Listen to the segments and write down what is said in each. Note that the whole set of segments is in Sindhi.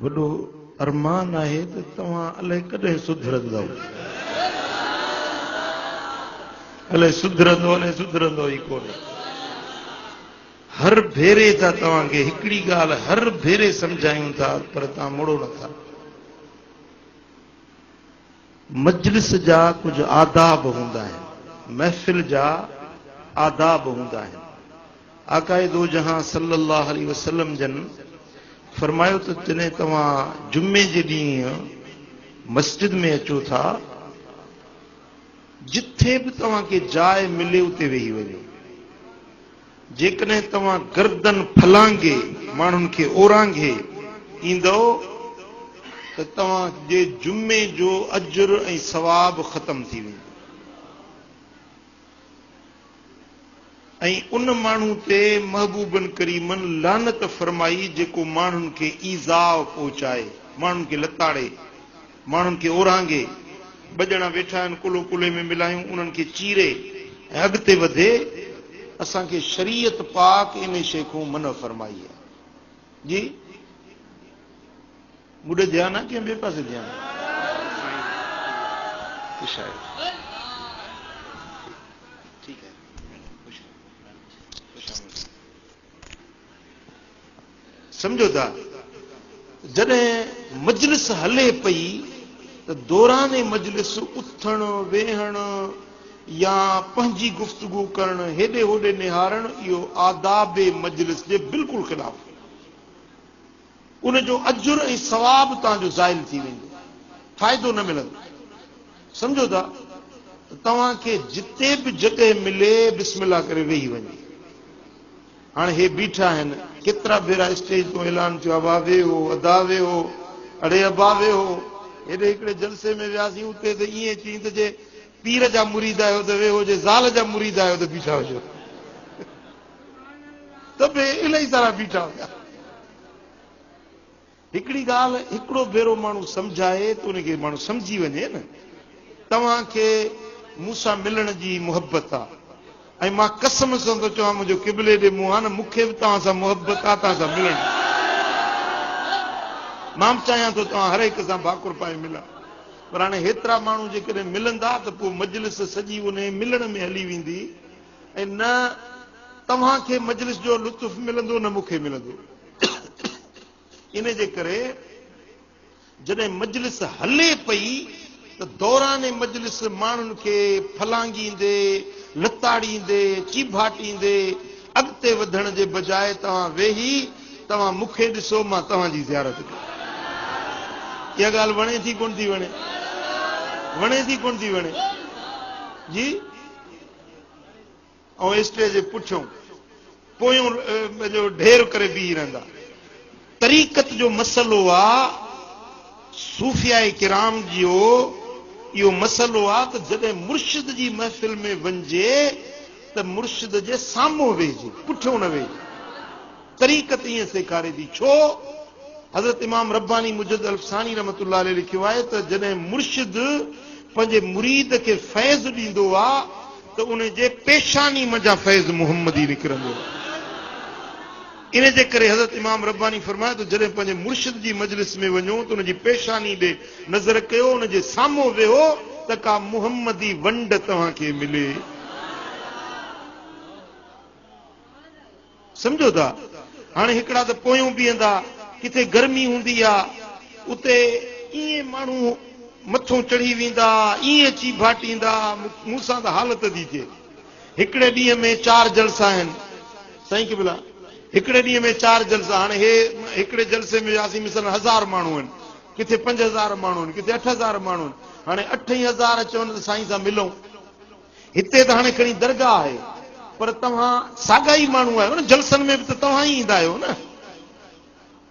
وڏو ارمان آهي ته توهان الائي ڪڏهن سڌرندؤ. الائي سڌرندؤ الائي سڌرندؤ ئي ڪونه. هر ڀيري ٿا توهان کي هڪڙي ڳالهه هر ڀيري سمجهايون ٿا پر توهان مڙو نٿا. مجلس جا ڪجهه آداب هوندا آهن، محفل جا آداب هوندا آهن. آقاء دو جهان صلّي اللّٰه عليه وسلّم جن فرمايو ته جڏهن توهان جمعي جي ڏينهن مسجد ۾ اچو ٿا، جٿي به توهان کي جاء ملي اتي ويهي وڃو. جيڪڏهن توهان گردن ڦلانگي ماڻهن کي اورانگهي ايندؤ ته توهان جي جمعي جو اجر ۽ ثواب ختم ٿي ويندو. ۽ ان ماڻهو تي محبوبن ڪريمن لعنت فرمائي جيڪو ماڻهن کي ايذاء پهچائي، ماڻهن کي لتاڙي، ماڻهن کي اورانگهي، ٻه ڄڻا ويٺا آهن ڪلهو ڪلهي ۾ ملايون انهن کي چيري ۽ اڳتي وڌي، اسان کي شريعت پاڪ انهي شيء کان منع فرمائي آهي. جي. مون ڏي ڌيان آ ڪنهن ٻئي پاسي ڌيان آ؟ سمجهو ٿا جڏهن مجلس هلي پئي ته دوران مجلس اٿڻ ويهڻ يا پنهنجي گفتگو ڪرڻ هيڏي هوڏي نهارڻ اهو آداب مجلس جي بلڪل خلاف. ان جو اجر ۽ ثواب توهان جو زائل ٿي ويندو، فائدو نه ملندو. سمجهو ٿا ته توهان کي جتي به جڳهه ملي بسم الله ڪري ويهي وڃو. هاڻي هي بيٺا آهن، ڪيترا ڀيرا اسٽيج تون اعلان ٿيو ابا ويهو، ادا ويهو، اڙي ابا ويهو. هيڏي هڪڙي جلسي ۾ وياسين اتي ته ائين چيائين ته جي پير جا مريد آهيو ته ويهو، جي زال جا مريد آهيو ته بيٺا هجو. ته به الائي سارا بيٺا هيا. هڪڙي ڳالهه هڪڙو ڀيرو ماڻهو سمجهائي ته ان کي ماڻهو سمجهي وڃي نه. توهان کي مون سان ملڻ جي محبت آ ۽ مان قسم سان ٿو چوان منهنجو قبلي ڏي منهن آ نه مون کي به توهان سان محبت آ توهان سان ملڻ جي. مان به چاهيان ٿو توهان هر هڪ سان ڀاڪر پائي ملان پر هاڻي هيترا ماڻهو جيڪڏهن ملندا ته پوء مجلس سڄي انهي ملڻ ۾ هلي ويندي. ۽ نه توهان کي مجلس جو لطف ملندو نه مون کي ملندو. ان جي ڪري جڏهن مجلس هلي پئي ته دوران مجلس ماڻهن کي ڦلانگيندي، لتاڙيندي، چيڀاٽيندي اڳتي وڌڻ جي بجاء توهان ويهي توهان مون کي ڏسو مان توهان جي زيارت ڪيان. اها ڳالهه وڻي ٿي ڪونه ٿي وڻي؟ وڻي ٿي ڪونه ٿي وڻي؟ جي. ۽ اسٽيج جي پٺيون پويون جو ڍير ڪري بيهي رهندا. طريقت جو مسئلو آ صوفياء ڪرام جو اهو مسئلو آ ته جڏهن مرشد جي محفل ۾ وڃجي ته مرشد جي سامهون ويهجي پٺيون نه ويهجي. طريقت ائين سيکاري ٿي. ڇو؟ حضرت امام رباني مجدد الف ثاني رحمة الله عليه لکيو آهي ته جڏهن مرشد پنهنجي مريد کي فيض ڏيندو آ ته ان جي پيشاني منجهان فيض محمدي نڪرندو آ. ان جي ڪري حضرت امام رباني فرمايو ته جڏهن پنهنجي مرشد جي مجلس ۾ وڃو ته ان جي پيشاني ڏي نظر ڪيو، ان جي سامهون ويهو ته ڪا محمدي ونڊ توهان کي ملي. سمجهو ٿا؟ هاڻي هڪڙا ته پويون بيهندا، ڪٿي گرمي هوندي آ، اتي ائين ماڻهو مٿون چڙهي ويندا، ائين چيڀاٽيندا، مون سان ته حالت ٿي ٿئي. هڪڙي ڏينهن ۾ چار جلسا آهن. سائين قبلا، هڪڙي ڏينهن ۾ چار جلسا، هاڻي هي هڪڙي جلسي ۾ وياسين مثلاً هزار ماڻهو آهن، ڪٿي 5000 ماڻهو آهن، ڪٿي 8000 ماڻهو آهن، هاڻي اٺ ئي هزار چون ته سائين سان ملون. هتي ته هاڻي کڻي درگاهه آهي پر توهان ساڳا ئي ماڻهو آهيو نه، جلسن ۾ به ته توهان ئي ايندا آهيو نه،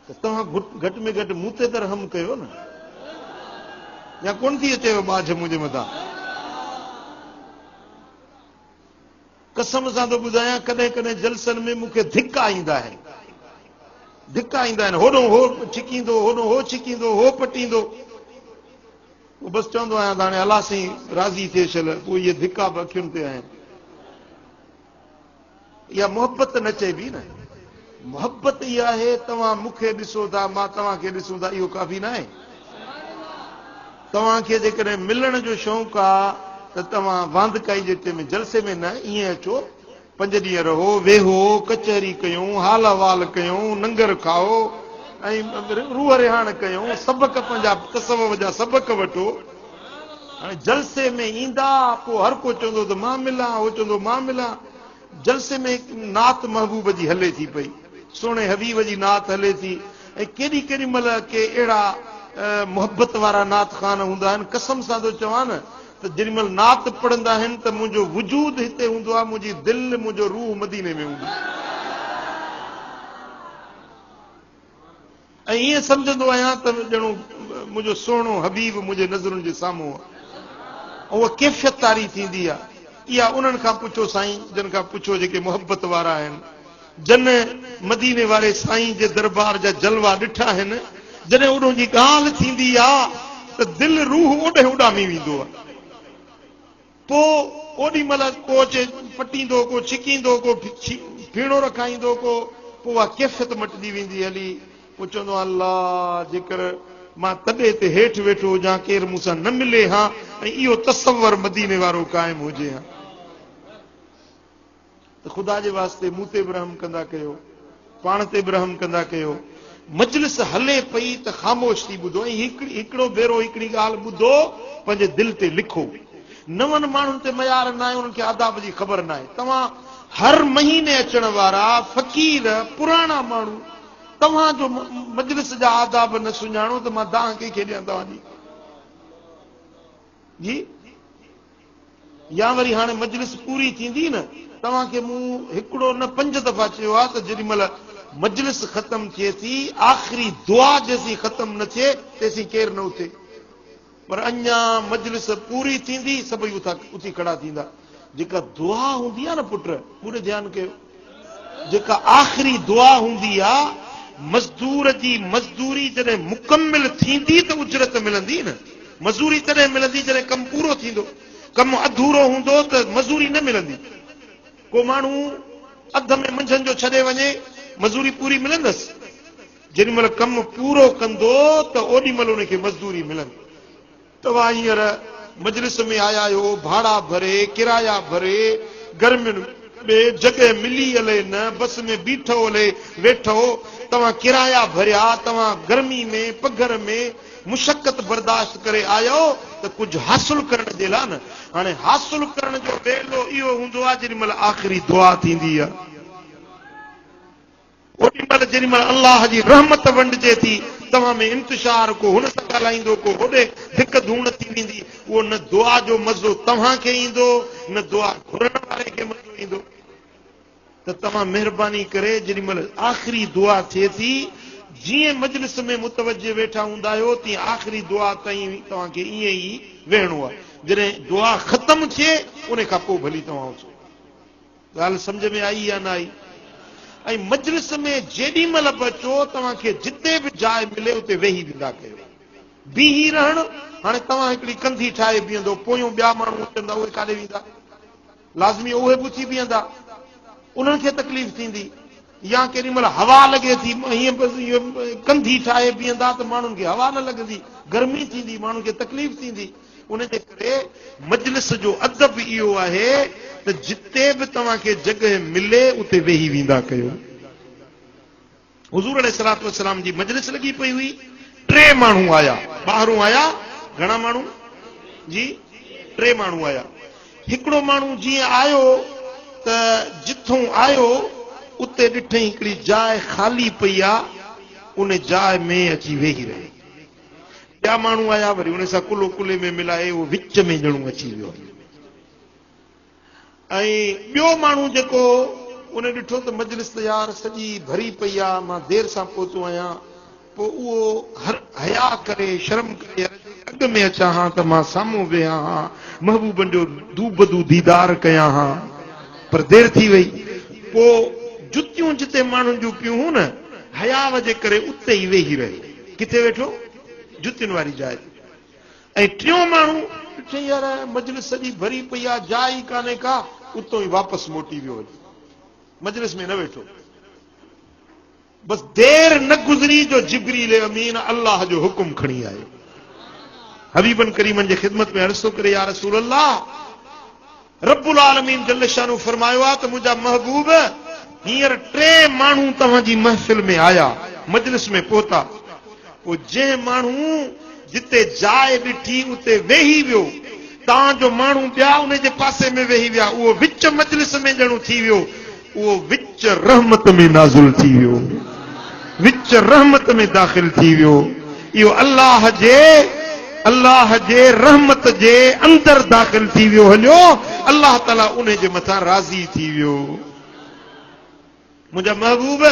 ته توهان گهٽ ۾ گهٽ مون تي ته رحم ڪيو نه، يا ڪونه ٿي اچيو ٻاجهه منهنجي مٿان. قسم سان ٿو ٻڌايان ڪڏهن ڪڏهن جلسن ۾ مون کي ڌڪا ايندا آهن، ڌڪا ايندا آهن، هوڏو هو ڇڪيندو، هوڏو هو ڇڪيندو، هو پٽيندو. پوء بس چوندو آهيان ته هاڻي الله سائين راضي ٿئي شل، پوء اهي ڌڪا به اکين تي آهن. اها محبت نه چئبي نه. محبت اها آهي توهان مون کي ڏسو ٿا مان توهان کي ڏسون ٿا اهو ڪافي ناهي. توهان کي جيڪڏهن ملڻ جو شوق آ ته توهان واندڪائي جي ٽيم ۾ جلسي ۾ نه ائين اچو پنج ڏينهن رهو ويهو ڪچهري ڪيون حال احوال ڪيون ننگر کائو ۽ روح رهاڻ ڪيون سبق پنهنجا تصوف جا سبق وٺو. هاڻي جلسي ۾ ايندا پوء هر ڪو چوندو ته مان ملان هو چوندو مان ملان. جلسي ۾ نعت محبوب جي هلي ٿي پئي، سهڻي حبيب جي نعت هلي ٿي ۽ ڪيڏي ڪيڏي مهل ڪي اهڙا محبت وارا نعت خوان هوندا آهن، قسم سان ٿو چوان نه ته جيڏي مهل نعت پڙهندا آهن ته منهنجو وجود هتي هوندو آهي، منهنجي دل، منهنجو روح مديني ۾ هوندو آهي. ۽ ائين سمجهندو آهيان ته ڄڻو منهنجو سهڻو حبيب منهنجي نظرن جي سامهون آهي ۽ اها ڪيفيت طاري ٿيندي آهي. اها انهن کان پڇو سائين جن کان پڇو جيڪي محبت وارا آهن، جن مديني واري سائين جي دربار جا جلوا ڏٺا آهن، جڏهن اوڏهون جي ڳالهه ٿيندي آهي ته دل روح اوڏهين اڏامي ويندو آهي. پوء اوڏي مهل ڪو اچي پٽيندو، ڪو ڇڪيندو، ڪو ڦيڻو رکائيندو، ڪو پوء اها ڪيفيت مٽجي ويندي هلي. پوء چوندو آهيان الله جيڪر مان تڏي تي هيٺ ويٺو هجان، ڪير مون سان نه ملي ها ۽ اهو تصور مديني وارو قائم هجي ها. ته خدا جي واسطي مون تي به رحم ڪندا ڪيو، پاڻ تي به رحم ڪندا ڪيو. مجلس هلي پئي ته خاموش ٿي ٻڌو ۽ هڪڙو ڀيرو هڪڙي ڳالهه ٻڌو پنهنجي دل تي لکو. نون ماڻهن تي ميار ناهي، انهن کي آداب جي خبر ناهي. توهان هر مهيني اچڻ وارا فقير پراڻا ماڻهو توهان جو مجلس جا آداب نه سڃاڻو ته مان دانهن ڪنهن کي ڏيان توهان جي؟ جي؟ يا وري هاڻي مجلس پوري ٿيندي نه، توهان کي مون هڪڙو نه پنج دفعا چيو آهي ته جيڏي مهل مجلس ختم ٿئي ٿي، آخري دعا جيسين ختم نه ٿئي، تيسين ڪير نه اٿي. پر اڃا مجلس پوري ٿيندي، سڀئي اٿي کڙا ٿيندا. جيڪا دعا هوندي آهي نه پٽ، مون ڏي ڌيان ڪيو، جيڪا آخري دعا هوندي آهي، مزدور جي مزدوري جڏهن مڪمل ٿيندي ته اجرت ملندي نه. مزوري تڏهن ملندي جڏهن ڪم پورو ٿيندو. ڪم اڌورو هوندو ته مزوري نه ملندي. ڪو ماڻهو اڌ ۾ منجهند جو ڇڏي وڃي، مزوري پوري ملندس؟ جيڏي مهل ڪم پورو ڪندو ته اوڏي مهل ان کي مزدوري ملندي. توهان هينئر مجلس ۾ آيا آهيو، ڀاڙا ڀري، ڪرايا ڀري، گرمين ۾ جڳهه ملي الئي نه، بس ۾ بيٺو الئي ويٺو، توهان ڪرايا ڀريا، توهان گرمي ۾، پگهر ۾، مشقت برداشت ڪري آيو ته ڪجهه حاصل ڪرڻ جي لاء نه. هاڻي حاصل ڪرڻ جو ويلو اهو هوندو آهي جيڏي مهل آخري دعا ٿيندي آهي. اوڏي مهل جيڏي مهل الله جي رحمت ونڊجي ٿي، توهان ۾ انتشار، ڪو هن سان ڳالهائيندو، ڪو هوڏي، ڌڪ ڌوڻ ٿي ويندي. اهو نه دعا جو مزو توهان کي ايندو، نه دعا گهرڻ واري کي مزو ايندو. ته توهان مهرباني ڪري جيڏي مهل آخري دعا ٿئي ٿي، جيئن مجلس ۾ متوجه ويٺا هوندا آهيو، تيئن آخري دعا تائين توهان کي ائين ئي ويهڻو آهي. جڏهن دعا ختم ٿئي، ان کان پوء ڀلي توهان اٿو. ڳالهه سمجهه ۾ آئي يا نه آئي؟ ۽ مجلس ۾ جيڏي مهل به اچو، توهان کي جتي به جاء ملي اتي ويهي ويندا ڪيو. بيهي رهڻ، هاڻي توهان هڪڙي ڪنڌي ٺاهي بيهندو، پويون ٻيا ماڻهو اچندا، اهي ڪاڏي ويندا؟ لازمي اهي به اٿي بيهندا، انهن کي تڪليف ٿيندي يا ڪيڏي مهل هوا لڳي ٿي، هيئن بس اهو ڪنڌي ٺاهي بيهندا ته ماڻهن کي هوا نه لڳندي، گرمي ٿيندي، ماڻهن کي تڪليف ٿيندي. ان جي ڪري مجلس جو ادب اهو آهي ته جتي به توهان کي جڳهه ملي اتي ويهي ويندا ڪيو. حضور عليه الصلوة والسلام جي مجلس لڳي پئي هئي، ٽي ماڻهو آيا، ٻاهرون آيا، گهڻا ماڻهو؟ جي ٽي ماڻهو آيا. هڪڙو ماڻهو جيئن آيو ته جٿون آيو اتي ڏٺئين هڪڙي جاء خالي پئي آ، ان جاء ۾ اچي ويهي رهيو. ٻيا ماڻهو آيا وري ان سان ڪلهو ڪلهي ۾ ملائي اهو وچ ۾ ڄڻو اچي ويو. ۽ ٻيو ماڻهو جيڪو ان ڏٺو ته مجلس ته يار سڄي ڀري پئي آ، مان دير سان پهتو آهيان، پوء اهو هر حياء ڪري، شرم ڪري يار جي اڳ ۾ اچان ها ته مان سامهون ويهان ها، محبوبن جو دوبدو ديدار ڪيان ها، پر دير ٿي وئي. پوء جتيون جتي ماڻهن جون پيون هون نه، حياء جي ڪري اتي ئي ويهي رهيو. ڪٿي ويٺو؟ جتين واري جاء تي. ۽ ٽيون ماڻهو ڏٺئي يار مجلس سڄي ڀري پئي آ، جاء ئي ڪانهي ڪا، اتون ئي واپس موٽي ويو هلي. مجلس ۾ نه ويٺو. بس دير نه گذري جو جبريل امين الله جو حڪم کڻي آيو. حبيبن ڪريمن جي خدمت ۾ عرض ٿو ڪري يا رسول الله! رب العالمين جل شانه فرمايو آهي ته منهنجا محبوب هينئر ٽي ماڻهو توهان جي محفل ۾ آيا، مجلس ۾ پهتا، پوء جنهن ماڻهو جتي جاء ڏٺي اتي ويهي ويو، تان جو ماڻهو ٻيا ان جي پاسي ۾ ويهي ويا، اهو وچ مجلس ۾ ڄڻو ٿي ويو، اهو وچ رحمت ۾ نازل ٿي ويو، وچ رحمت ۾ داخل ٿي ويو، اهو الله جي الله جي رحمت جي اندر داخل ٿي ويو هليو، الله تعالي انهي جي مٿان راضي ٿي ويو. منهنجا محبوب!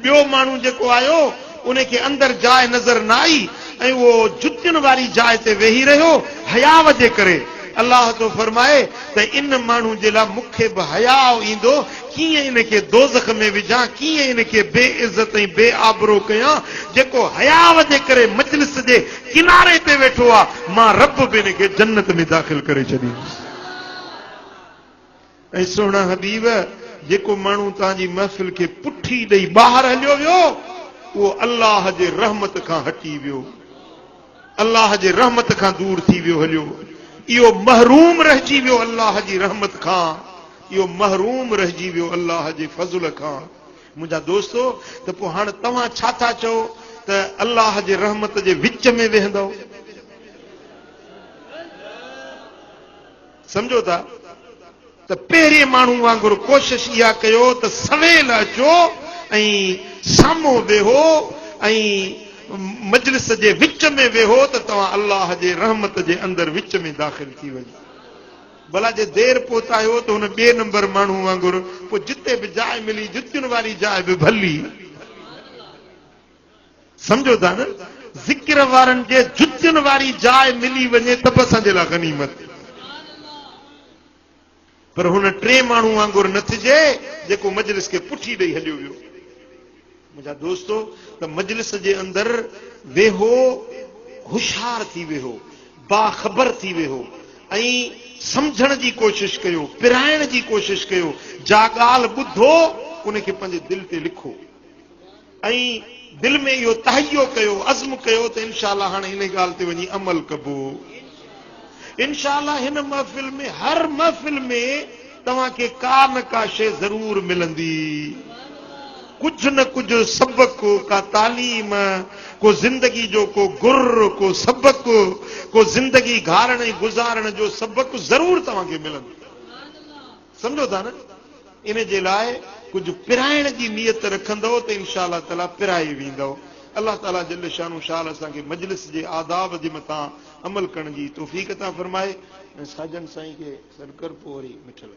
ٻيو ماڻهو جيڪو آيو، ان کي اندر جاء نظر نه آئي ۽ اهو جتين واري جاء تي ويهي رهيو، حياء جي ڪري. الله ٿو فرمائي ته ان ماڻهو جي لاء مون کي به حياء ايندو، ڪيئن ان کي دوزخ ۾ وجهان، ڪيئن ان کي بي عزت ۽ بي آبرو ڪيان، جيڪو حياء جي ڪري مجلس جي ڪناري تي ويٺو آ، مان رب به ان کي جنت ۾ داخل ڪري ڇڏيندس. اي سهڻا حبيب! جيڪو ماڻهو توهان جي محفل کي پٺي ڏئي ٻاهر هليو ويو، اهو الله جي رحمت کان هٽي ويو، الله جي رحمت کان دور ٿي ويو هليو، اهو محروم رهجي ويو الله جي رحمت کان، اهو محروم رهجي ويو الله جي فضل کان. منهنجا دوستو! ته پوء هاڻ توهان ڇا ٿا چئو ته الله جي رحمت جي وچ ۾ ويهندؤ؟ سمجهو ٿا ته پهرين ماڻهو وانگر ڪوشش اها ڪيو ته سويل اچو ۽ سامهون ويهو ۽ مجلس جي وچ ۾ ويهو ته توهان الله جي رحمت جي اندر وچ ۾ داخل ٿي وڃو. ڀلا جي دير پهتا آهيو ته هن ٻئي نمبر ماڻهو وانگر پوء جتي به جاء ملي جتين واري جاء به ڀلي. سمجهو ٿا نه؟ ذڪر وارن جي جتين واري جاء ملي وڃي ته به اسان جي لاء غنيمت. پر هن ٽئين ماڻهو وانگر نه ٿجي جيڪو مجلس کي پٺي ڏئي هليو ويو. منهنجا دوستو ته مجلس جي اندر ويهو هوشيار ٿي ويهو، باخبر ٿي ويهو ۽ سمجهڻ جي ڪوشش ڪيو، پرائڻ جي ڪوشش ڪيو، جا ڳالهه ٻڌو ان کي پنهنجي دل تي لکو. ۽ دل ۾ اهو تهيو ڪيو، عزم ڪيو ته انشاء الله هاڻي انهي ڳالهه تي وڃي عمل ڪبو. انشاء الله هن محفل ۾ هر محفل ۾ توهان کي ڪا نه ڪا شيء ضرور ملندي. ڪجهه نه ڪجهه سبق، ڪا تعليم، ڪو زندگي جو ڪو گر، ڪو سبق، ڪو زندگي گهارڻ ۽ گذارڻ جو سبق ضرور توهان کي ملندو. سمجهو ٿا نه؟ ان جي لاء ڪجهه پرائڻ جي نيت رکندؤ ته انشاء الله تعاليٰ پرائي ويندؤ. الله تعاليٰ جل شانه شال اسان کي مجلس جي آداب جي مٿان عمل ڪرڻ جي توفيق عطا فرمائي ۽ ساجن سائين کي سڏ ڪر پوء وري مٺل.